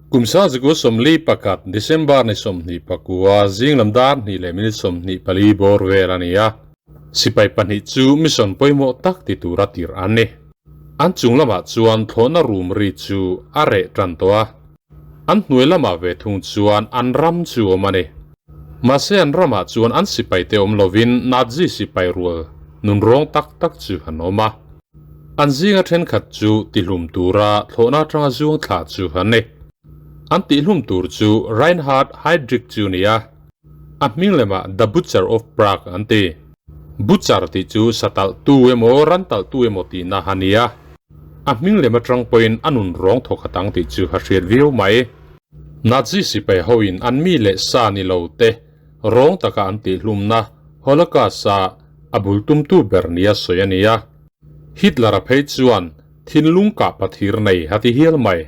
Kum 19 41 December ni 29 zing lam dar hnih leh minute 24 bawr vel a ni a. Sipai pahnih chu mission pawimawh tak ti tura tirh an ni. An chung lamah chuan thlawhna rum ri chu a reh tan tawh a. An hnuai lamah ve thung chuan an ram chu awm a ni. Mahse an ramah chuan an sipaite awm lovin Nazi sipai rual nunrawng tak tak chu an awm a. An zinga thenkhat chu tihlum tura thlawhna atanga zuang thlah chu an ni. An tihlum tur chu Reinhard Heydrich chu ni a, a hming lemah The Butcher of Prague an ti. Butcher tih chu satalh tu emaw rantalh tu emaw tihna a ni a, a hming lem atang pawhin a nunrawng thawkhat ang tih chu a hriat viau mai. Nazi sipai hoin an mi leh sa ni lo te rawng taka an tihhlumna Holocaust-a a bul tumtu ber nia sawi a ni a. Hitler-a phei chuan thinlung kah pathir nei a ti hial mai.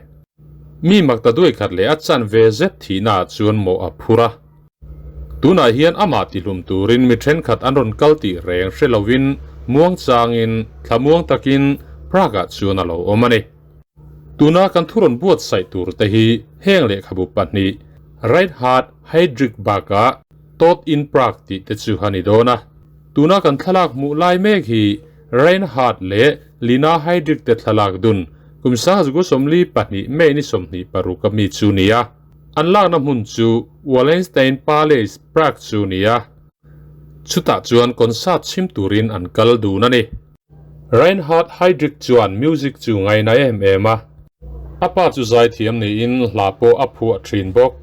Mi makta duai khat leh a chan ve zet thihnaah chuan mawh a phur a. Tunah hian amah tihlum turin mi thenkhat an rawn kal tih reng hre lovin muangchangin thlamuang takin Prague-ah chuan a lo awm a ni. Tuna kan thu rawn buatsaih tur te hi heng lehkhabu pahnih Reinhard Heydrich bakah Tod in Prague tih te chu a ni dawn a. Tuna kan thlalak hmuh lai mek hi Reinhard leh Lina Heydrich te thlalak dun kum 1942 May ni 26 a mi chu ni a. An lakna hmun chu Wallenstein Palace, Prague chu ni a. Chutah chuan concert chhim turin an kal dun a ni. Reinhard Heydrich chuan music chu ngaina em em a. A pa chu zaithiam niin hla pawh a phuah thin bawk.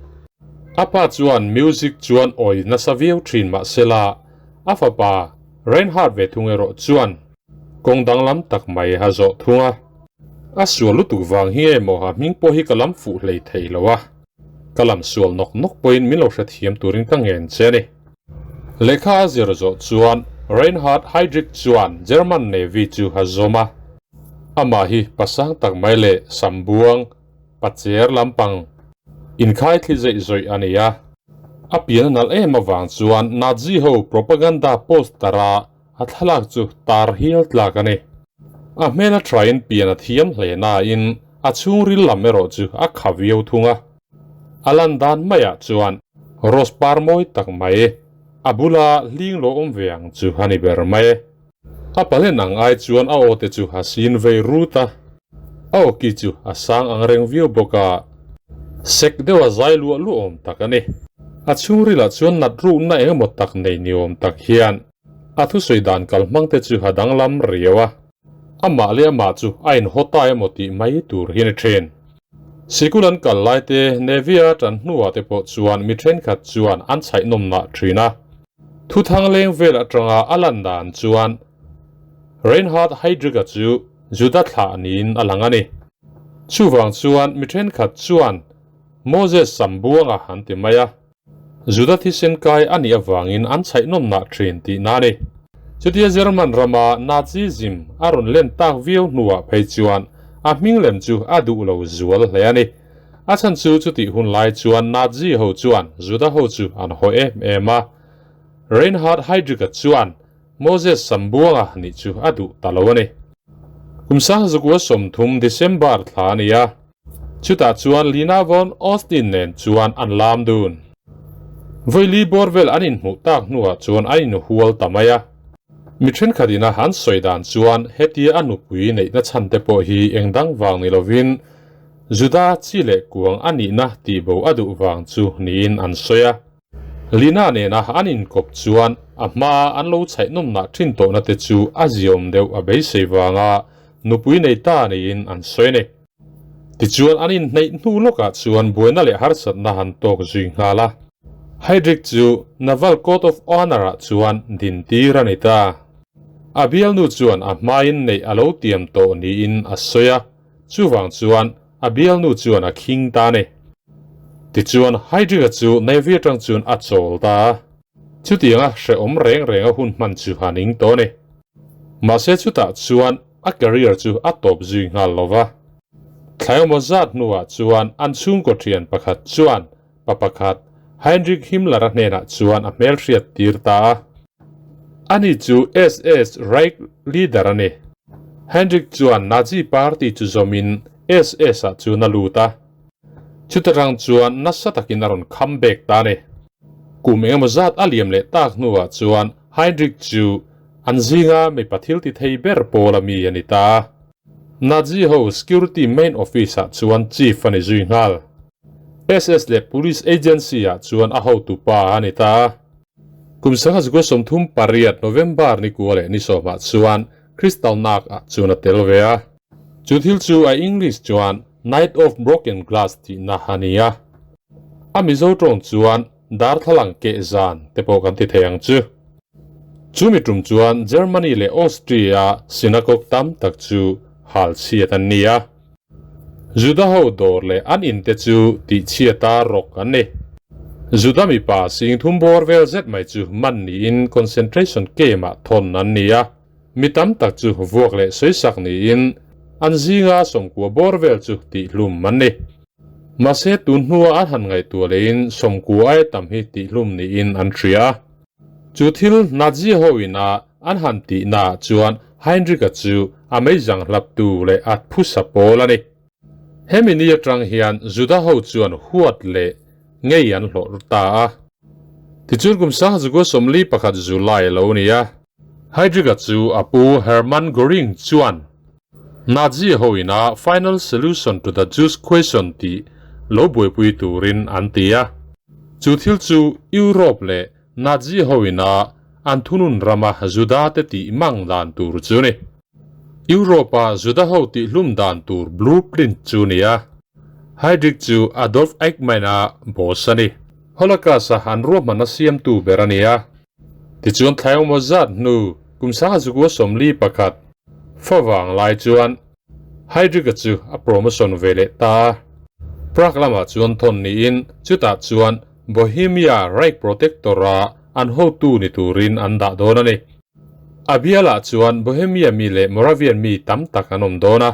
A pa chuan music chuan awi nasa viau thin mahsela a fapa Reinhard ve thung erawh chuan kawng danglam tak mai a zawh thung a. A sual lutuk vang hi emaw a hming pawh hi ka lam fuh hlei thei lo a. Ka lam sual nawk nawk pawhin min lo hrethiam turin ka ngen che a ni. Lehkha a zir zawh chuan Reinhard Heydrich chuan German Navy chu a zawm a. Amah hi pasang tak mai leh sambuang, pacher lampang inkhai thli zeih zawih a ni a. A pian a nalh em avang chuan Nazi ho propaganda poster-a a thlalak chu tar hial tlak a ni. A hmel a thain pian a thiam hle nain a chhungril lam erawh chu a kha viau thung a. A lan dan maiah chuan rose par mawi tak mai a bula hling lo awm ve ang chu a ni ber mai. A palen ang ai chuan a aw te chu a sin vei rut a, a aw ki chu a sang ang reng viau bawk a, sek deuh a zai luah luah awm tak a ni. A chhungrilah chuan nat rukna eng emaw tak nei ni awm tak hian a thusawi dan kalhmang te chu a danglam riau a, amah leh amah chu a inhaw ta emaw tih mai tur hi a ni thin. Sikul an kal lai te, Navy-a tan hnuah te pawh chuan mi thenkhat chuan an chhaih nawmnah thin a. Thuthang leng vel atanga a lan dan chuan Reinhard Heydrich-a chu Juda thlah niin a lang a ni. Chuvang chuan mi thenkhat chuan Moses Sambuanga an ti mai a. Juda thisen kai a nih avangin an chhaih nawmnah thin tihna a ni. Chutia German rama Nazism a rawn len tak viau hnuah phei chuan a hming lem chu a duh lo zual hle a ni. A chhan chu chutih hun lai chuan Nazi ho chuan Juda ho chu an haw em em a. Reinhard Heydrich-a chuan Moses Sambuanga nih chu a duh ta lo a ni. Kum 1930 December thla a ni a. Chutah chuan Lina von Austin nen chuan an lam dun. Vawi bawr vel an inhmuh tak hnuah chuan an inhual ta mai a. Mi thenkhat ina an sawi dan chuan hetia a nupui neihna chhan te pawh hi eng dang vang ni lovin Juda chi leh kuang a nihna tihbo a duh vang chu niin an sawi a. Lina nena an inkawp chuan a hmaa an lo chhaih nawmnah thin tawhna te chu a ziawm deuh a beisei vanga nupui nei ta niin an sawi a ni. Tichuan an inhneih hnu lawkah chuan buaina leh harsatna han tawk zui nghal a. Heydrich chu Naval Court of Honour-ah chuan din tir a ni ta. A bialnu chuan a hmain neih a lo tiam tawh niin a sawi a, chuvang chuan a bialnu chuan a khing ta a ni. Tichuan Heydrich-a chu Navy atang chuan a chawl ta a. Chutianga hrehawm reng renga hun hman chu a ning tawh a ni. Mahse chutah chuan a career chu a tawp zui nghal lo va. Thlai emaw zat hnuah chuan an chhungkaw thian pakhat chuan pa pakhat Heinrich Himmler-a hnenah chuan a hmelhriat tir ta a. Ani chu SS Reich leader a ni. Heinrich chuan Nazi party chu zawmin SS-ah chuan a lut a. Chuta tang chuan nasa takin a rawn kham bek ta a ni. Kum engemaw zat a liam leh tak hnuah chuan Heinrich chu an zinga mipa thil ti thei ber pawl a mi a ni ta a. Nazi ho Security Main Office ah chuan Chief a ni zui nghal. SS leh Police Agency ah chuan a hotu pa a ni ta a. Kum 1938 November ni kua leh ni sawmah chuan Kristallnacht ah chuan a tel ve a. Chu thil chu a English chuan Night of Broken Glass tihna a ni a. A Mizo tawng chuan Darthlalang keh zan te pawh kan ti thei ang chu. Chumi tum chuan Germany leh Austria synagogue tam tak chu hal chhiat an ni a. Juda ho dawr leh an in te chu tihchhiata rawk an ni. Juda mipa sing thum bawr vel zet mai chu man niin concentration camp ah thawn an ni a. Mi tam tak chu vuak leh sawisak niin an zinga sawmkua bawr vel chu tihhlum an ni. Mahse tun hnua an han ngaihtuah lehin sawmkua ai tam hi tihhlum niin an hria a. Chu thil Nazi ho ina an han tihnaah chuan Heinrich-a chu a meizang hlaptu leh a phusa pawl a ni. Hemi ni atang hian Juda ho chuan huat leh ngei an hlawh ta a. Tichuan kum 19 41 July a lo ni a. Heydrich-a chu a pu Hermann Göring chuan Nazi ho ina Final Solution to the Jews Question tih lo buaipui turin an ti a. Chu thil chu Europe leh Nazi ho ina an thunun rama Juda te tih mang dan tur chu ni. Europe-a Juda ho tih hlum dan tur blueprint chu ni a. Heydrich chu Adolf Eichmann-a boss a ni. Holocaust-a an ruahmanna siamtu ber a ni a. Tichuan thlai awmaw zat hnu kum 1941 favang lai chuan Heydrich-a chu a promotion ve leh ta a. Prague lamah chuan thawn niin chutah chuan Bohemia Reich Protector-a an hotu ni turin an dah dawn a ni. A bialah chuan Bohemia mi leh Moravian mi tam tak an awm dawn a.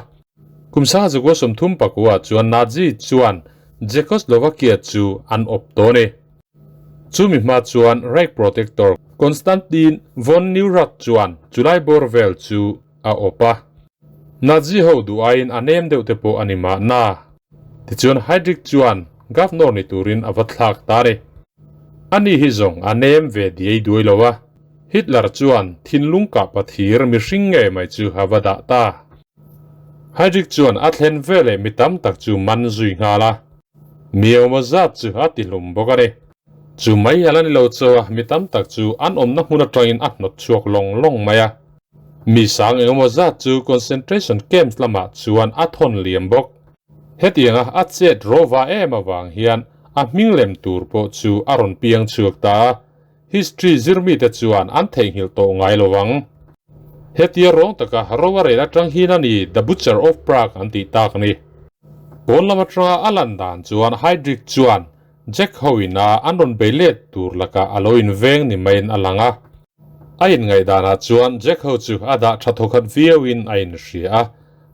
Kum 1939 chuan Nazi chuan Czechoslovakia chu an awp dawn e. Chumi hma chuan Reich Protector Konstantin von Neurath chuan chulai bawr vel chu a awp a. Nazi ho duh aiin a nem deuh te pawh a ni mahna. Tichuan Heydrich chuan Governor ni turin a va thlak ta ni. Ani hi zawng a nem ve diai duai lo a, Hitler chuan thinlung kah pathir mihring ngei mai chu a va dah ta. Heydrich chuan a thlen veleh mi tam tak chu man zui nghal a. Miauma zat chu a tihlum bawk a ni. Chu mai a la ni lo chaw a, mi tam tak chu an awmna hmun atangin a hnawt chhuak lawng lawng mai a. Mi sang engemaw zat chu concentration camps lamah chuan a thawn liam bawk. Hetianga a chet rawva em avang hian a hming lem tur pawh chu a rawn piang chhuak ta a. History zirmite chuan an theihnghilh tawh ngai lo ang. Hetia rawng taka ro a rel atang hin a ni The Butcher of Prague an tih tak ni. Pawn lam atanga a lan dan chuan Heydrich chuan Jack ho ina an rawn bei let tur lakah a lo inveng ni maiin a lang a. A inngaihdanah chuan Jack ho chu a dah tha thawkhat viauin a inhria a,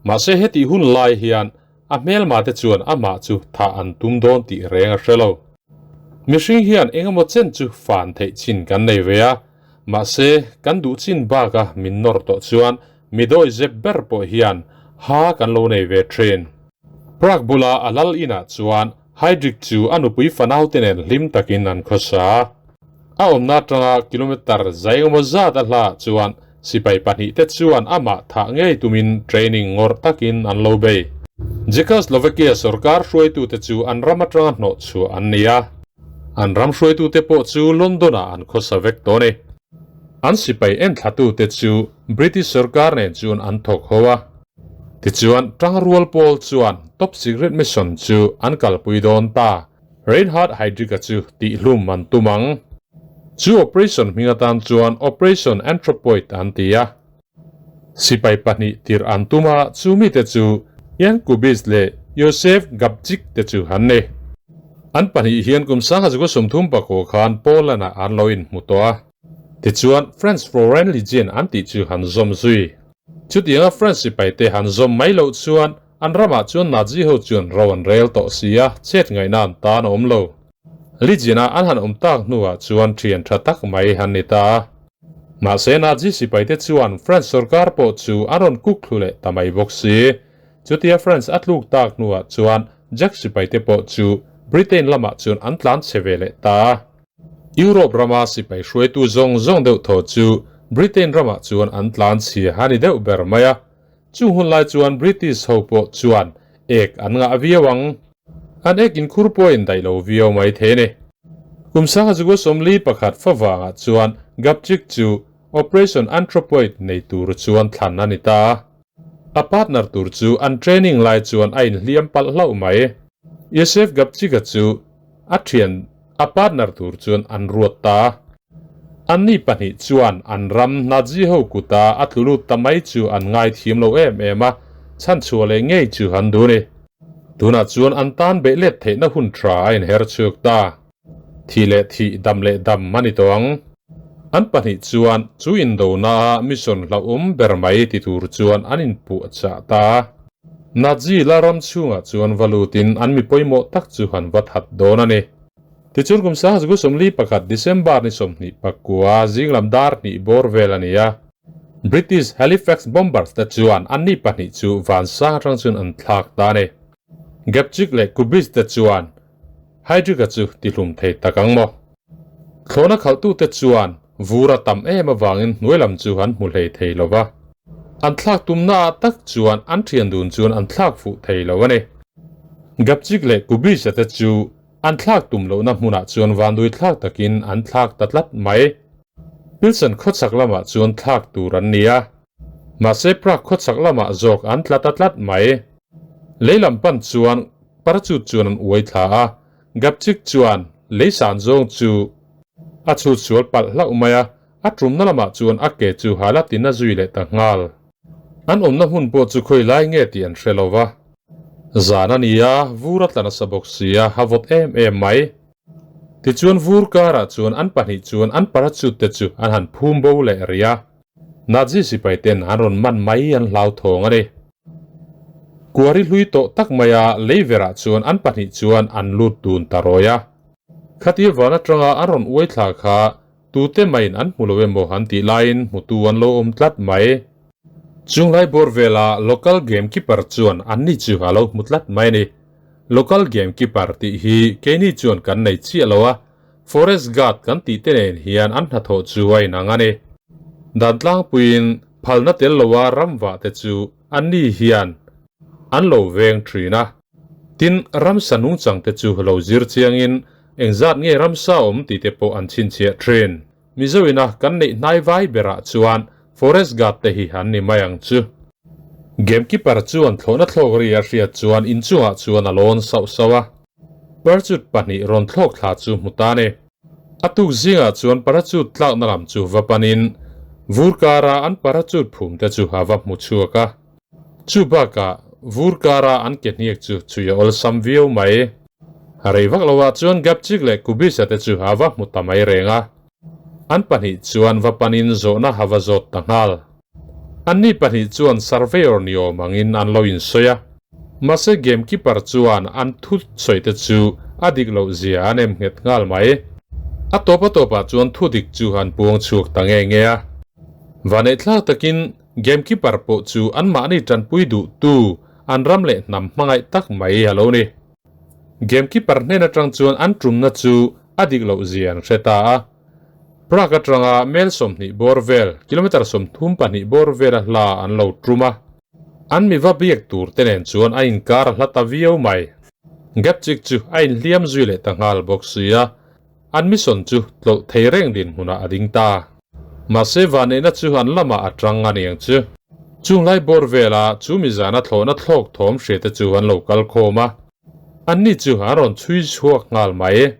mahse hetih hun lai hian a hmelmate chuan amah chu thah an tum dawn tih reng a hre lo. Mihring hian engemaw chen chu fan theih chin kan nei ve a, mahse kan duh chin baka min nawr tawh chuan mi dawi zep ber pawh hian ha kan lo nei ve thin. Prague bula a lal inah chuan Heydrich chu a nupui fanaute nen hlim takin an khawsa a. A awmna atanga kilometre zai engemaw zat a hla chuan Sipai pahnihte chuan amah thah ngei tumin training ngawrh takin an lo bei. Czechoslovakia sorkar hruaitute chu an ram atanga hnawh chhuah an ni a. An ram hruaitute pawh chu London-ah an khawsa vek tawh a ni. An sipai enthlatute chu British sorkar nen chuan an thawk ho a. Tichuan, tangrual pawl chuan Top Secret Mission chu an kalpui dawn ta. Reinhard Heydrich-a chu tihhlum an tum ang. Chu operation hming atan chuan Operation Anthropoid an ti a. Sipai pahnih tirh an tum a, chu mite chu Jan Kubis leh Josef Gabčík te chu an ni. An pahnih hian kum 1939 khan Poland-ah an lo inhmu tawh a. Tichuan, French Foreign Legion an tih chu han zawm zui. Chutianga French sipaite han zawm mai loh chuan An ramah chuan Nazi ho chuan ro an rel tawh si a, chet ngaihna an tan a awm lo. Legion-a an han awm tak hnuah chuan thian tha tak mai an ni ta a. Mahse Nazi sipaite chuan French sorkar pawh chu an rawn kuk thlu leh ta mai bawk si. Chutia French a tluk tak hnuah chuan Jack sipaite pawh chu Britain lamah chuan an tlan chhe ve leh ta a. Europe rama sipai hruaitu zawng zawng deuh thaw chu Britain ramah chuan an tlan chhia a ni deuh ber mai a. Chung hun lai chuan British ho pawh chuan ek an ngah viau ang. An ek inkhur pawh a indaih lo viau mai thei a ni. Kum sangha zukua 41 favangah chuan Gabčík chu Operation Anthropoid nei tur chuan thlan a ni ta a. A partner tur chu an training lai chuan a inhliam palh hlauh mai. Josef Gabčík-a chu a thian a partner tur chuan an ruat ta a. Anni pahnih chuan an ram Nazi ho kuta a tlu lut ta mai chu an ngaithiam lo em em a, chhanchhuah leh ngei chu an duh a ni. Tunah chuan an tan beih let theihna hun tha a inher chhuak ta. Thih leh thih, dam leh dam a ni tawh ang. An pahnih chuan chu indona-a mission hlauhawm ber mai ti tur chuan an inpuah chah ta a. Nazi la ram chhungah chuan va lutin an mi pawimawh tak chu han va that dawn a ni. Tichuan kum sangha 41 December ni 29 zinglam dar hnih bawr vel a ni a. British Halifax Bombers te chuan anni pahnih chu vansang atang chuan an thlak ta a ni. Gabčík leh Kubiš te chuan Heydrich-a chu tihlum thei tak ang maw? Thlawhna khalhtute chuan vur a tam em avangin hnuai lam chu an hmu hlei thei lo va. An thlak tumnaah tak chuan an thian dun chuan an thlak fuh thei lo a ni. Gabčík leh Kubiš-a te chu an thlak tum lohna hmunah chuan vandui thlak takin an thlak ta tlat mai. Pilsen khawchhak lamah chuan thlak tur an ni a, mahse Prague khawchhak lamah zawk an tla ta tlat mai. Lei lam pan chuan parachute chuan an uai thla a, Gabčík chuan lei san zawng chu a chhut sual palh hlauh mai a, a tumna lamah chuan a ke chu halatin a zui leh ta nghal. An awmna hmun pawh chu khawi lai nge tih an hre lo va. Zan a ni a, vur a tla nasa bawk si a, a vawt em em mai. Tichuan vur karah chuan an pahnih chuan an parachute te chu an han phum bo leh rih a. Nazi sipai ten an rawn man mai an hlauthawng a ni. Kuari hlui tawh tak maia lei verah chuan an pahnih chuan an lut dun ta rawi a. Khatia van atanga an rawn uai thla kha tute maiin an hmu lo emaw an tih laiin hmutu an lo awm tlat mai. Chunglai bawr vela local game keeper chuan anni chu a lo hmu tlat mai a ni. Local game keeper tih hi keini chuan kan nei chiah lo a, Forest guard kan tih te nen hian an hnathawh chu a inang a ni. Dan tlangpuiin phalna tel loa ramvah te chu anni hian an lo veng thin a. Tin, ramsa nungchang te chu lo zir chiangin engzat nge ramsa awm tih te pawh an chhinchhiah thin. Mizoina kan neih hnai vai berah chuan Forest guard te hi an ni mai ang chu. Game keeper chuan thlawhna thlawk ri a hriat chuan inchungah chuan a lawn sauh sauh a. Parachute pahnih rawn thlawk thla chu hmu ta ni. A tuk zingah chuan parachute tlakna lam chu va panin vur kara an parachute phum te chu a va hmu chhuak a. Chu bakah vur kara an ke hniak chu chhui a awlsam viau mai. A rei vak lovah chuan Gabčík leh Kubiša te chu a va hmu ta mai reng a. An pahnih chuan va panin zawhna a va zawt ta nghal. Anni pahnih chuan surveyor ni awm angin an lo insawi a, mahse game keeper chuan an thu sawi te chu a dik loh zia an em nghet nghal mai. A tawp a tawpah chuan thu dik chu an puang chhuak ta nge nge a. Vaneihthlak takin game keeper pawh chu anmahni tanpui duhtu an ram leh hnam hmangaih tak mai a lo ni. Game keeper hnen atang chuan an tumna chu a dik loh zia an hre ta a. Prague atanga mel 20 bawr vel, kilometre 32 bawr vela hla an lo tum a. An mi va biak tur te nen chuan a inkar a hla ta viau mai. Gabčík chu a inhliam zui leh ta nghal bawk si a, an mission chu tlawlh thei reng dinhmunah a ding ta. Mahse vanneihna chu an lamah a tang a niang chu. Chunglai bawr vela chu mi zana thlawhna thlawk thawm hria te chu an lo kal khawm a. Anni chu an rawn chhui chhuak nghal mai.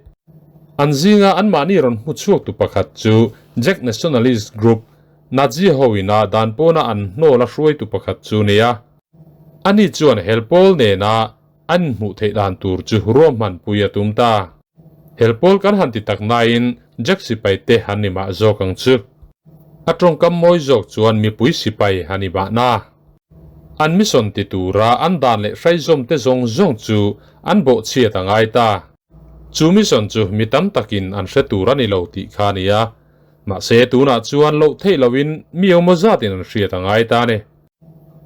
An zinga anmahni rawn hmu chhuaktu pakhat chu Czech Nationalist Group, Nazi ho ina dan pawna an hnawl a hruaitu pakhat chu nia. Ani chuan helpawl nena an inhmuh theih dan tur chu ruahmanpui a tum ta. Helpawl kan han ti tak nain Czech sipai te an ni mah zawk ang chu. A tawngkam mawi zawk chuan mipui sipai a ni mahna. An mission ti tura an dan leh hraizawm te zawng zawng chu an bawhchhiat a ngai ta. Chu mission chu mi tam takin an hre tur a ni lo tih kha a ni a. Mahse tunah chuan loh theih loin mi engmaw zatin an hriat a ngai ta a ni.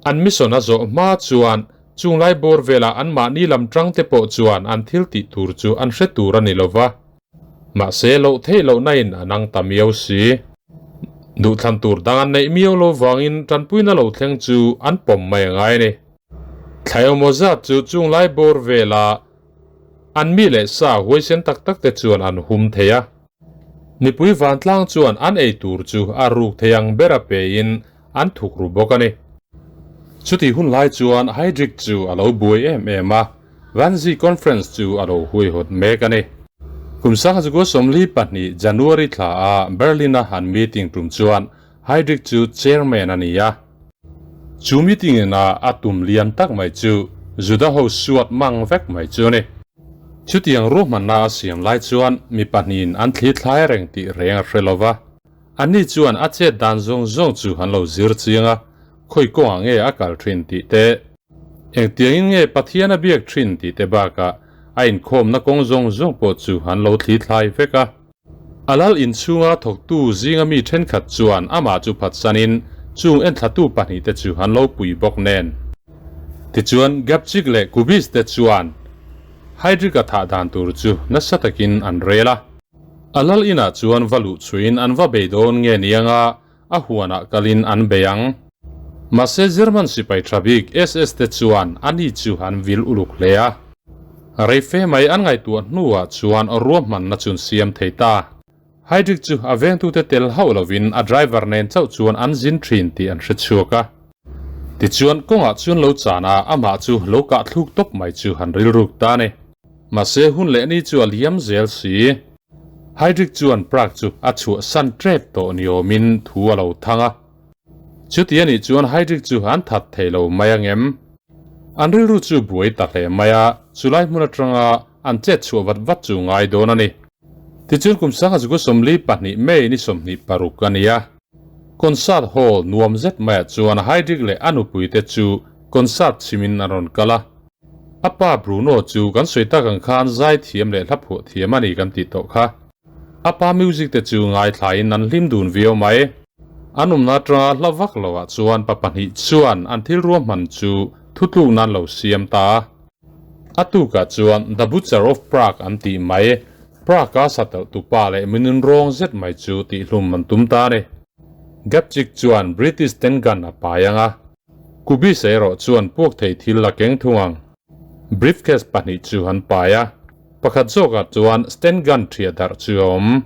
An mission a zawh hma chuan Chung lai bawr velah anmahni lam tang te pawh chuan an thil tih tur chu an hre tur a ni lo va. Mahse, loh theih lohna in an ang ta miau si. Duhthlan tur dang an neih miau lo vangin tanpuina lo thleng chu an pawm mai a ngai a ni. Thlai awmaw zat chu chung lai bawr vela an mi leh sa huaisen tak tak te chuan an hum thei a. Mipui vantlang chuan an ei tur chu a ruk thei ang bera pein an thuk ru bawk a ni. Chutih hun lai chuan Heydrich chu a lo buai em em a, Wannsee Conference chu a lo huaihawt mek a ni. Kum sangha 42 January thla a Berlin-a an meeting tum chuan Heydrich chu chairman a ni a. Chu meeting ina a tum lian tak mai chu Juda ho suat mang vek mai chu a ni. Chutiang ruahmanna a siam lai chuan mi pahnihin an thli thlai reng tih reng a hre lo va. Anni chuan a chet dan zawng zawng chu an lo zir chiang a, khawi kawngah nge a kal thin tih te, engtiangin nge Pathian a biak thin tih te bakah a inkhawmna kawng zawng zawng pawh chu an lo thli thlai vek a. A lal inchhunga thawktu zinga mi thenkhat chuan amah chu phatsanin chung enthlatu pahnihte chu an lo pui bawk nen. Tichuan Gabčík leh Kubiš te chuan Heydrich-a thah dan tur chu nasa takin an rel a. A lal inah chuan va luh chhuiin an va bei dawn nge nianga a huanah kalin an bei ang. Mahse German sipai tha bik SS te chuan ani chu an vil uluk hle a. Rei fe mai an ngaihtuah hnuah chuan ruahmanna chun siam thei ta. Heydrich chu a vengtute tel hauh lovin a driver nen chauh chuan an zin thin tih an hre chhuak a. Tichuan kawngah chuan lo chan a, amah chu lo kah thluk tawp mai chu han rilruk ta a ni. Mahse hun leh ni chu a liam zel si. Heydrich chuan Prague chu a chhuahsan tep tawh ni awmin thu a lo thang a. Chuti a nih chuan Heydrich chu an that thei lo mai ang em? An rilru chu buai ta hle mai a, chulai hmun atanga an chet chhuah vat vat chu ngai dawn a ni. Tichuan kum 1942 May ni 26 a ni a. Concert hall nuam zet maiah chuan Heydrich leh a nupuite chu concert chhimin an rawn kal a. A pa Bruno chu kan sawi tak ang khan zai thiam leh hla phuah thiam a ni kan tih tawh kha. A pa music te chu ngaithlain an hlim dun viau mai. An awmna atanga hla vak loah chuan pa pahnih chuan an thil ruahman chu thutluk nan lo siam ta a. A tukah chuan The Butcher of Prague an tih mai, Prague-a satel tupa leh minun rawng zet mai chu tihhlum an tum ta a ni. Gabčík chuan British ten gun a pai ang a. Kubiš erawh chuan puak thei thil a keng thung ang. Briefcase pahnih chu an pai a, pakhat zawkah chuan stand gun ṭhiah darh chu a awm.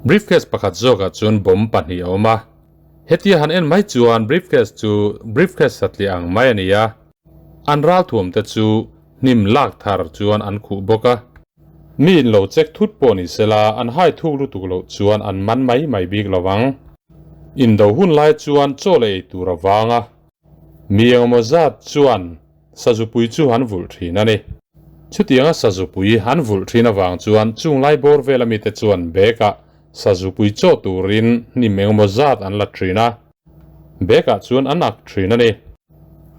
Briefcase pakhat zawkah chuan bomb pahnih a awm a. Hetia han en mai chuan briefcase chu briefcase satliah ang mai a ni a. An ralthuam te chu hnim lak thar chuan an khuh bawk a. Mi in lo check thut pawh ni sela an hai thuk lutuk loh chuan an man mai mai bik lo ang. Indo hun lai chuan chaw leh ei tur a vang a. Mi engemaw zat chuan sazupui chu an vulh thin a ni. Chutianga sazupui an vulh thin avang chuan chung lai bawr vela mite chuan bag ah sazupui chaw turin hnim engemaw zat an la thin a. Bag ah chuan an ak thin a ni.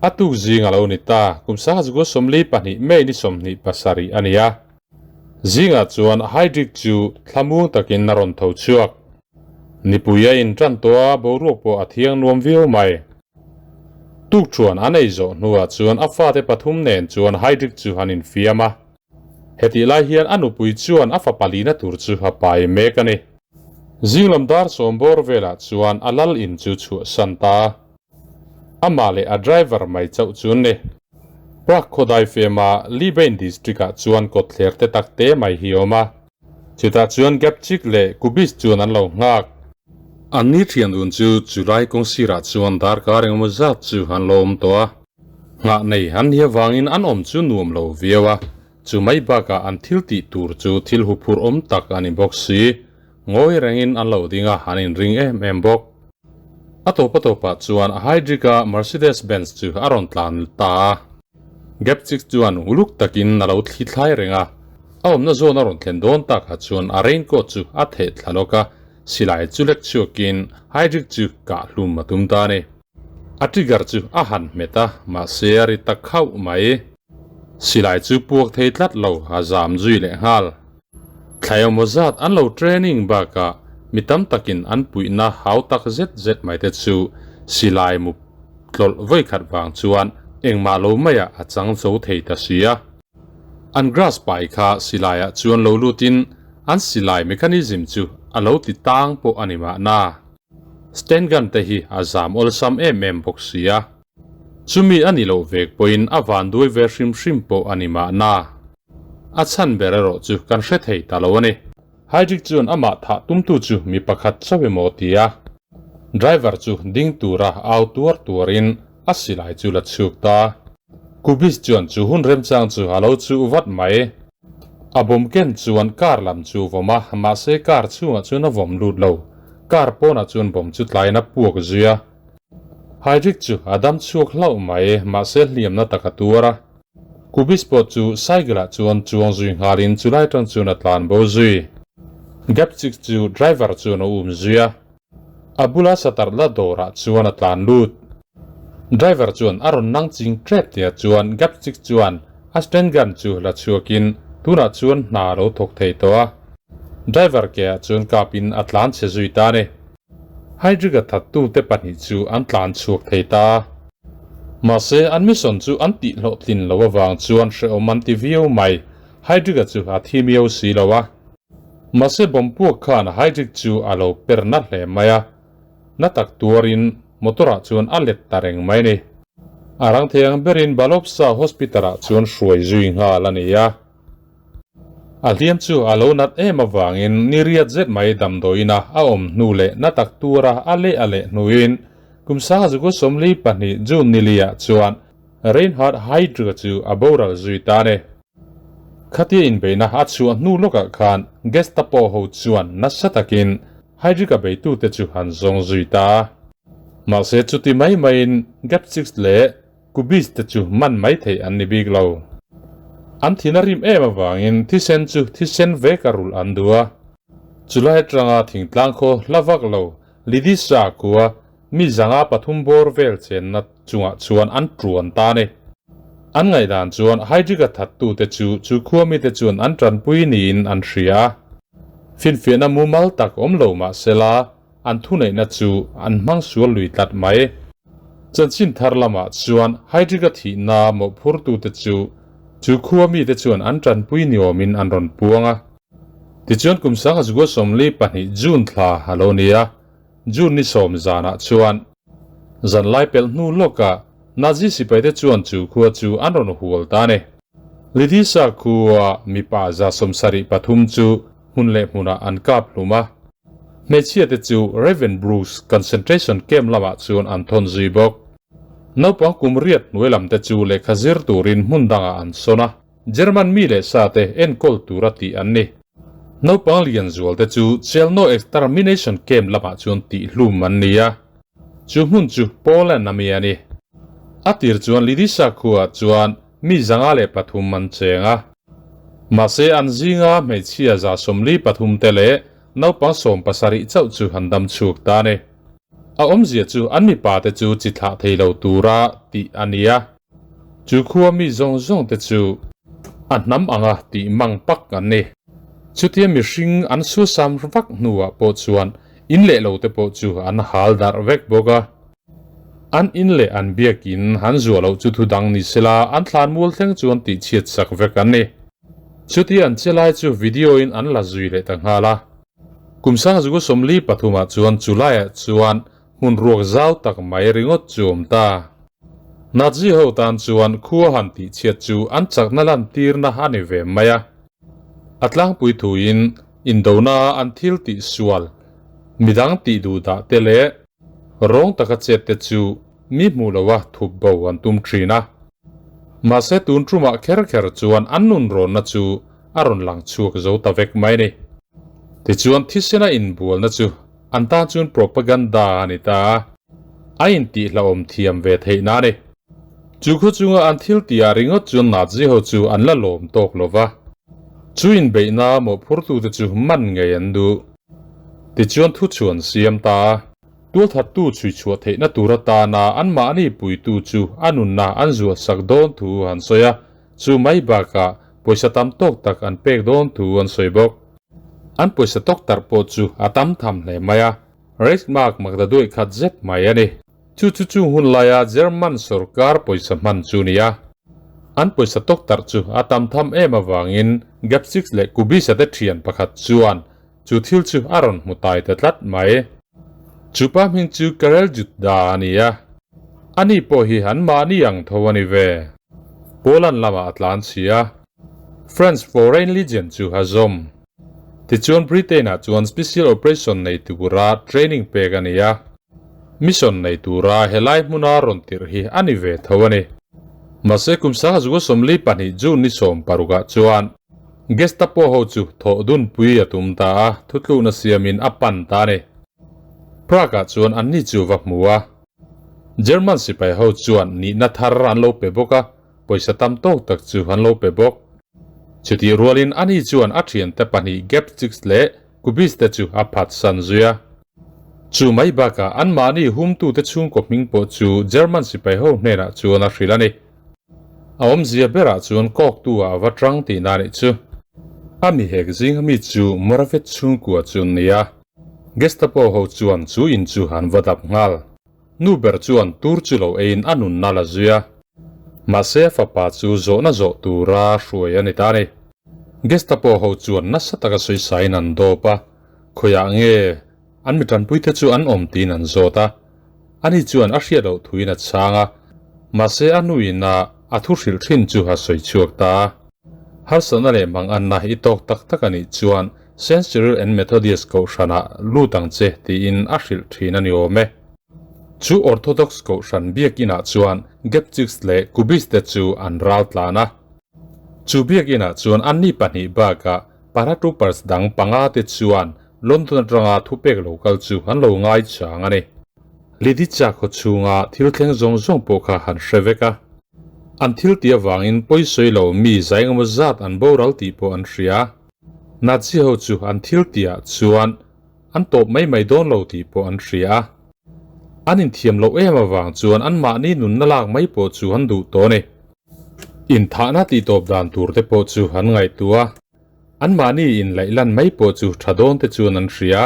A tuk zing a lo ni ta, kum 1942 May ni 27 a ni a. Zingah chuan Heydrich chu thlamuang takin a rawn tho chhuak. Nipui a intan tawh a, boruak pawh a thiang nuam viau mai. Tuk chuan an ei zawh hnuah chuan a fate pathum nen chuan Heydrich chu an infiam a. Hetih lai hian a nupui chuan a fapa lina tur chu a pai mek a ni. Zinglam dar sawm bawr velah chuan a lal in chu chhuahsan ta a. Amah leh a driver mai chauh chu an ni. Prague khawdai fema Libeň district ah chuan kawtthler te tak te mai hi a awm a. Chutah chuan Gabčík leh Kubiš chuan an lo nghak. An ni thian dun chu chulai kawng sirah chuan darkar engemaw zat chu an lo awm tawh a. Nghah nei an ni avangin an awm chu nuam lo viau a, chu mai bakah an thil tih tur chu thil huphurh awm tak a ni bawk si. Ngawi rengin an lo ding a, an inring em em bawk. A tawp a tawpah chuan Heydrich-a Mercedes Benz chu a rawn tlan ta a. Gabčík chuan uluk takin a lo thli thlai reng a, a awmna zawn a rawn thlen dawn takah chuan a raincoat chu a theh thla lawk a, silai chu lek chhuakin Heydrich chu kah hlum a tum ta a ni. A trigger chu a han hmet a, mahse a ri ta khauh mai. Silai chu puak thei tlat lo, a zam zui leh nghal. Thlai awmaw zat an lo training bakah mi tam takin an puihna hau tak zet zet mai te chu silai mup tlawlh vawi khat vang chuan Engmah lo maiah a chang zo thei ta si a. An grass pai kha silaiah chuan lo lutin an silai mechanism chu a lo ti tang pawh a ni mahna. Sten gun te hi a zam awlsam em em bawk si a. Chumi a ni loh vek pawhin a vanduai ve hrim hrim pawh a ni mahna. A chhan ber erawh chu kan hre thei ta lo a ni. Hydrick chuan amah thah tumtu chu mi pakhat chauh emaw a ti a. Driver chu ding tura au tuar tuarin a silai chu la chhuk ta. Kubis chuan chu hun remchang chu a lo chuh vat mai. A bawm ken chuan car lam chu vawm a, mahse car chhungah chuan a vawm lut lo. Car pawnah chuan bawm chu tlaiin a puak zui a. Hydrick chu a dam chhuak hlauh mai, mahse hliamna tak a tuar a. Kubis pawh chu cycle ah chuan chuang zui nghalin chulai tang chuan a tlan bo zui. Gapchik chu driver chuan a um zui a, a bula satar la dawrah chuan a tlan lut. Driver chuan a rawn nang ching tep tia chuan Gapchik chuan a stand gun chu la chhuakin tunah chuan hna a lo thawk thei tawh a. Driver ke ah chuan kapin a tlan chhe zui ta a ni. Hydrick-a thattute pahnih chu an tlan chhuak thei ta. Mahse, an mission chu an tihhlawhtlin loh avang chuan hrehawm an ti viau mai. Hydrick-a chu a thi miau si lo a. Mahse, bomb puak khan Hydrick chu a lo per na hle mai a, na tak tuarin motor-ah chuan a let ta reng mai ni. A rang thei ang berin Balopsa Hospital-ah chuan hruai zui nghal a ni a. A hliam chu a lo nat em avangin ni riat zet mai damdawiina a awm hnu leh na tak tura a leh a leh hnuin kum sangzuku 42 June niliah chuan Reinhard Heydrich chu a boral zui ta a ni. Khatia inbeihna a chhuah hnu lawkah khan Gestapo ho chuan nasa takin Heydrich-a beitute chu an zawng zui ta a. Mahse chuti mai maiin Gapsix leh Kubis te chu man mai theih an ni bik lo. An thin a rim em avangin thisen chu thisen vek a rulh an duh a. Chulai atanga thingtlang khaw hla vak lo Lidisha khua mi zanga pathum bawr vel chenna chungah chuan an tuan ta a ni. An ngaihdan chuan Hydrick-a thattute chu chu khua mite chuan an tanpui niin an hria a. Finfiahna mumal tak awm lo mahsela An thuneihna chu an hmang sual lui tlat mai. Chanchin thar lamah chuan Hydrick-a thihna mawhphurtute chu chu khua mite chuan an tanpui ni awmin an rawn puang a. Tichuan kum sangha 42 June thla a lo ni a, June ni sawm zanah chuan zanlai pelh hnu lawkah Nazi sipaite chuan chu khua chu an rawn hual ta a ni. Lidisa khua mipa 73 chu hmun leh hmunah an kap hlum a. Hmeichhia te chu Ravensbrück concentration camp lamah chuan an thawn zui bawk. Naupang kum riat hnuai lam te chu lehkha zir turin hmun dangah an sawn a, German mi leh sa te enkawl tura tih an ni. Naupang lian zual te chu Chelno extermination camp lamah chuan tih hlum an ni a, chu hmun chu Poland a mi a ni. A tir chuan Lidisa khuaah chuan mi 503 an cheng a. Mahse an zinga hmeichhia 43 te leh naupang 17 chauh chu an dam chhuak ta a ni. A awmzia chu an mipa te chu chi thlah thei lo tura tih a ni a. Chu khua mi zawng zawng te chu a hnam anga tih mang pak an ni. Chutia mihring an suasam vak hnuah pawh chuan in leh lo te pawh chu an hal darh vek bawk a. An in leh an biakin an zuah loh chu thu dang ni sela an thlan mual thleng chuan tih chhiat sak vek an ni. Chuti an che lai chu video in an la zui leh ta nghal a. Kum 1943 ah chuan July ah chuan hmun ruak zau tak mai ringawt chu awm ta. Nazi ho tan chuan khua han tih chhiat chu an chakna lan tirna a ni ve mai a. A tlangpui thuin indona an thil tih sual midang tih duh dah te leh Rawng taka chet te chu mi hmuh loa thup bo an tum thin a. Mahse tun tumah kher kher chuan an nun rawnna chu a rawn lang chhuak zo ta vek mai ni. Tichuan thisena inbualna chu an tan chuan propaganda a ni ta a, a intihhlauhawm thiam ve theihna a ni. Chu khaw chunga an thil tihah ringawt chuan Nazi ho chu an la lawm tawk lo va, chu inbeihna mawhphurtute chu man ngei an duh. Tichuan thu chu an siam ta a, tualthattu chhui chhuah theihna tur atana anmahni puitu chu a nunna an zuah sak dawn thu an sawi a, chu mai bakah pawisa tam tawk tak an pek dawn thu an sawi bawk. An pawisa tawk tarh pawh chu a tam tham hle mai a, Reichsmark makdaduaih khat zet mai a ni. Chu chu chung hun laia German sorkar pawisa hman chu ni a. An pawisa tawk tarh chu a tam tham em avangin Gapsix leh Kubisa te thian pakhat chuan chu thil chu a rawn hmu tai ta tlat mai. Chu pa hming chu Karel Jutda a ni a. Ani pawh hi an mahni ang tho a ni ve. Poland lamah a tlan chhi a. French Foreign Legion chu a zawm. Tichuan Britain-ah chuan Special Operation nei tura training pek a ni a, mission nei tura helai hmuna rawn tirh hi a ni ve tho a ni. Mahse kum sangha zuka 42 June ni 16 ah chuan Gestapo ho chu thawh dunpui a tum ta a, thutlukna siamin a pan ta a ni. Prague-ah chuan anni chu va hmu a, German sipai ho chuan nihna thar an lo pe bawk a, Pawisa tam tawk tak chu an lo pe bawk. Chutih rualin ani chuan a thiante pahnih Gapchicks leh Kubis te chu a phat san zui a. Chu mai bakah anmahni humtute chhungkaw hming pawh chu German sipai ho hnenah chuan a hrilh a ni. A awmzia berah chuan kawktu ah a va tang tihna a nih chu. A mi hek zinga mi chu Moravet chhungkua chu an ni a. Gestapo ho chuan chu in chu an va dap nghal. Nu ber chuan tur chu lo eiin a nunna la zui a. Mahse a fapa chu zawhna zawh tura hruai a ni ta a ni. Gestapo ho chuan nasa taka sawisain an dawp a, khawiah nge an mi tanpuite chu an awm tiin an zawt a. Ani chuan a hriat loh thuin a chhang a, mahse a nuin a a thu hrilh thin chu a sawi chhuak ta a. Harsatna leh manganna i tawk tak tak a nih chuan Saint Cyril and Methodius kohhranah lut ang che tiin a hrilh thin a ni awm e. Chu Orthodox kohhran biakinah chuan Gepchiks leh Kubis te chu an ral tlan a. Chu biakinah chuan anni pahnih bakah paratroopers dang panga te chuan London atanga thupek lo kal chu an lo ngaichang a ni. Lidica khaw chhunga thil thleng zawng zawng pawh kha han hre vek a. An thil tih avangin pawisawi lo mi zai engemaw zat an boral tih pawh an hria. Nazi ho chu an thil tihah chuan an tawp mai mai dawn lo tih pawh an hria a. An inthiam loh em avang chuan anmahni nunna lak mai pawh chu an duh tawh a ni. Inthahna tih tawp dan tur te pawh chu an ngaihtuah a. Anmahni inlaih lan mai pawh chu tha dawn te chuan an hria.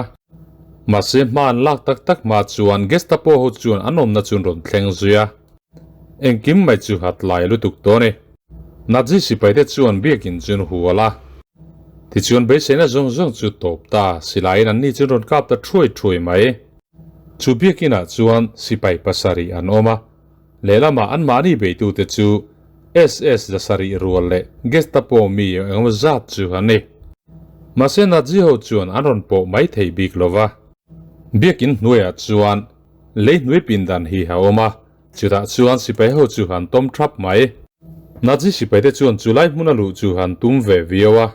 Mahse hma an lak tak tak hma chuan Gestapo ho chuan an awmna chu an rawn thleng zui a. Engkim mai chu a tlai lutuk tawh a ni. Nazi sipaite chuan biakin chu an hual a. Tichuan beiseina zawng zawng chu tawp ta, silaiin anni chu an rawn kap ta thuai thuai mai. Chu biakinah chuan sipai pasarih an awm a. Lehlamah anmahni beitute chu SS zasarih rual leh Gestapo mi engemaw zat chu an ni. Mahse Nazi ho chuan an rawn pawh mai thei bik lo va. Biakin hnuaiah chuan lei hnuai pindan hi a awm a, chutah chuan sipai ho chu an tawm thap mai. Nazi sipaite chuan chulai hmuna luh chu an tum ve viau a.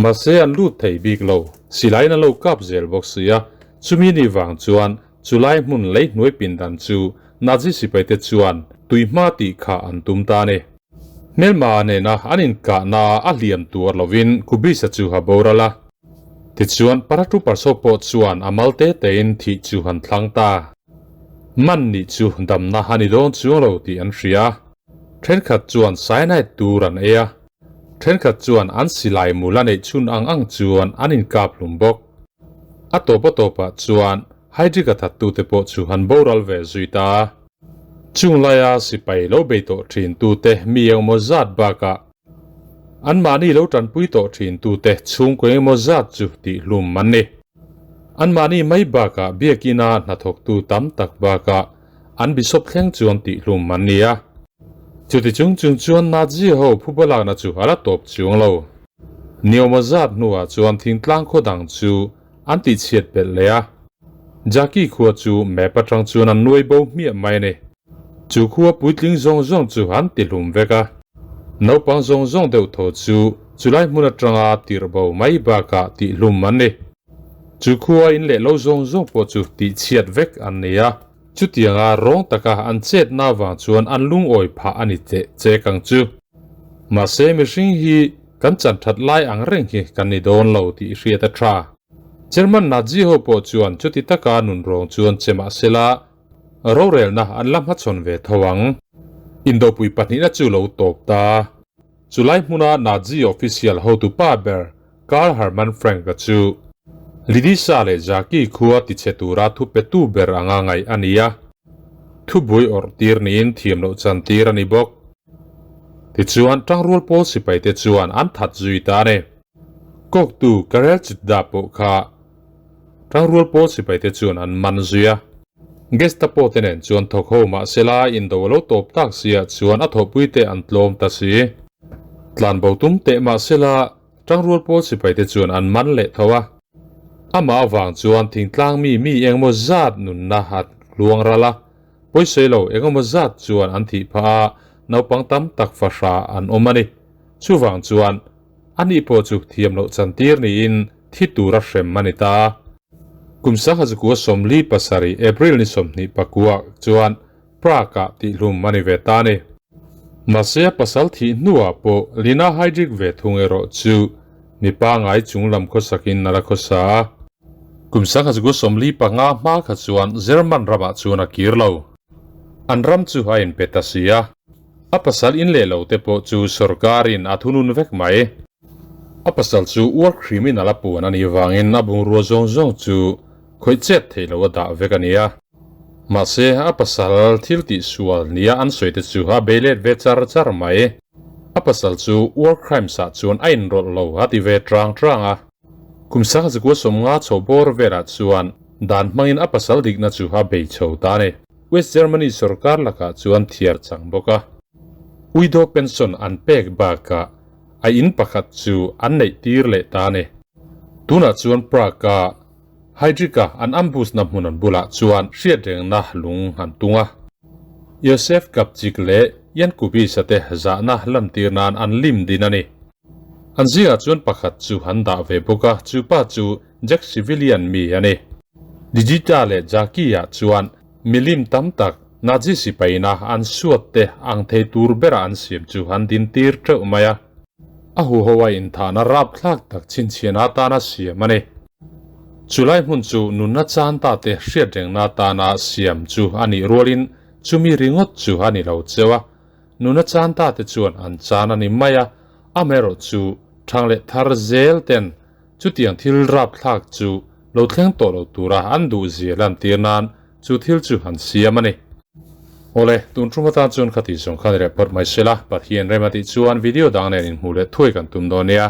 Mahse an lut thei bik lo, silaiin an lo kap zel bawk si a, chumi ni vang chuan Chulai hmun lei hnuai pindan chu Nazi sipaite chuan tui hma tih kha an tum ta a ni. Hmelma nena an inkahna a hliam tuar lovin Kubisa chu a boral a. Tichuan paratroopers ho pawh chuan a mal te tein thih chu an thlang ta. Man nih chu damna a ni dawn chuang lo tih an hria. Thenkhat chuan cyanide tur an ei a, thenkhat chuan an silai mul a neih chhun ang ang chuan an inkap hlum bawk. A tawp a tawpah chuan Heydrich-a thattute pawh chu an boral ve zui ta a. Chung laia sipai lo bei tawh thintute mi engemaw zat bakah anmahni lo tanpui tawh thintute chhungkaw engemaw zat chu tihhlum an ni. Anmahni mai bakah biakina hnathawktu tam tak bakah an bishop thleng chuan tihhlum an ni a. Chuti chung chung chuan Nazi ho phuba lakna chu a la tawp chuang lo. Niawma zat hnuah chuan thingtlang khaw dang chu an tihchhiat belh leh a. Jackie khua chu map atang chuan an nuai bo hmiah mai a ni. Chu khua puitling zawng zawng chu an tihlum vek a. Naupang zawng zawng deuh tho chu chulai hmun atanga tirh bo mai bakah tihlum an ni. Chu khua in leh lo zawng zawng pawh chu tihchhiat vek an ni a. Chutianga rawng taka an chetna avang chuan an lungawi phah a ni teh chek ang chu. Mahse mihring hi kan chan that lai ang reng hi kan ni dawn lo tih hriat a tha. German Nazi ho pawh chuan chuti taka nunrawng chuan che mahsela rorelna an la hmachhawn ve tho ang. Indopui pahnihna chu lo tawp ta. Chulai hmuna Nazi official hotupa ber Karl Hermann Frank-a chu Lidisa leh Jackie khua tichhe tura thupetu ber anga ngaih a ni a. Thubuai awrh tir niin thiam loh chan tir a ni bawk. Tichuan, tangrual pawl sipaite chuan an that zui ta a ni. Kawktu Karel Chitda pawh kha tangrual pawl sipaite chuan an man zui a. Gestapo te nen chuan thawk ho mahsela indo a lo tawp tak siah chuan a thawhpuite an tlawm ta si. Tlanbo tum teh mahsela Tangrual pawl sipaite chuan an man leh tho a. Amah avang chuan thingtlang mi mi engemaw zat nunna a hluang ral a, pawisawi lo engemaw zat chuan an thih phah a, naupang tam tak fahra an awm a ni. Chuvang chuan ani pawh chu thiam loh chantir niin thi tura hrem a ni ta. Kum sangha zakua 47 April ni 21 chuan Prague-ah tihhlum a ni ve ta a ni. Mahse a pasal thih hnuah pawh Lina Heydrich ve thung erawh chu mi pangai chung lam khawsakin a la khawsa a. Kum 1945 hma kha chuan German ramah chuan a kir lo. An ram chu a inpe ta si a. A pasal in leh lo te pawh chu sorkarin a thunun vek mai. A pasal chu war criminal a puan a nih vangin a bungrua zawng zawng chu khawih chet theih loh a dah vek a ni a. Mahse, a pasal thil tih sual nia an sawi te chu a bei let ve char char mai. A pasal chu war crimes ah chuan a inrawlh lo a ti ve trang trang a. Kum 1950 chho bawr velah chuan dan hmangin a pasal dikna chu a bei chho ta a ni. West Germany sorkar lakah chuan thiar chang bawk a. Uido pension an pek bakah a in pakhat chu an neih tir leh ta a ni. Tunah chuan Prague-a Heydrich-a an ambush na hmun an bulah chuan hriatrengna lung an tung a. Josef Gabčík leh Jan Kubiš-a te zahna lantir nan an lim din a ni. An zingah chuan pakhat chu an dah ve bawk a, chu pa chu Jack Civilian mi a ni. Digita leh Jackie-ah chuan milim tam tak Nazi sipaina an suat te ang thei tur bera an siam chu an din tir teuh mai a. A huho a inthahna rapthlak tak chhinchhian atana siam a ni. Chulai hmun chu nunna chan ta te hriatrengna atana siam chu a nih rualin chumi ringawt chu a ni lo cheu a. Nunna chan ta te chuan an chan a ni mai a, amaherawh chu thang leh thar zel ten chutiang thil rapthlak chu lo thleng tawh lo tura an duhzia lantir nan chu thil chu an siam a ni. Awle, tun tum atan chuan kha tih zawng khan i reh phawt mai se la, Pathian rem a tih chuan video dang nen inhmuh leh thuai kan tum dawn nia.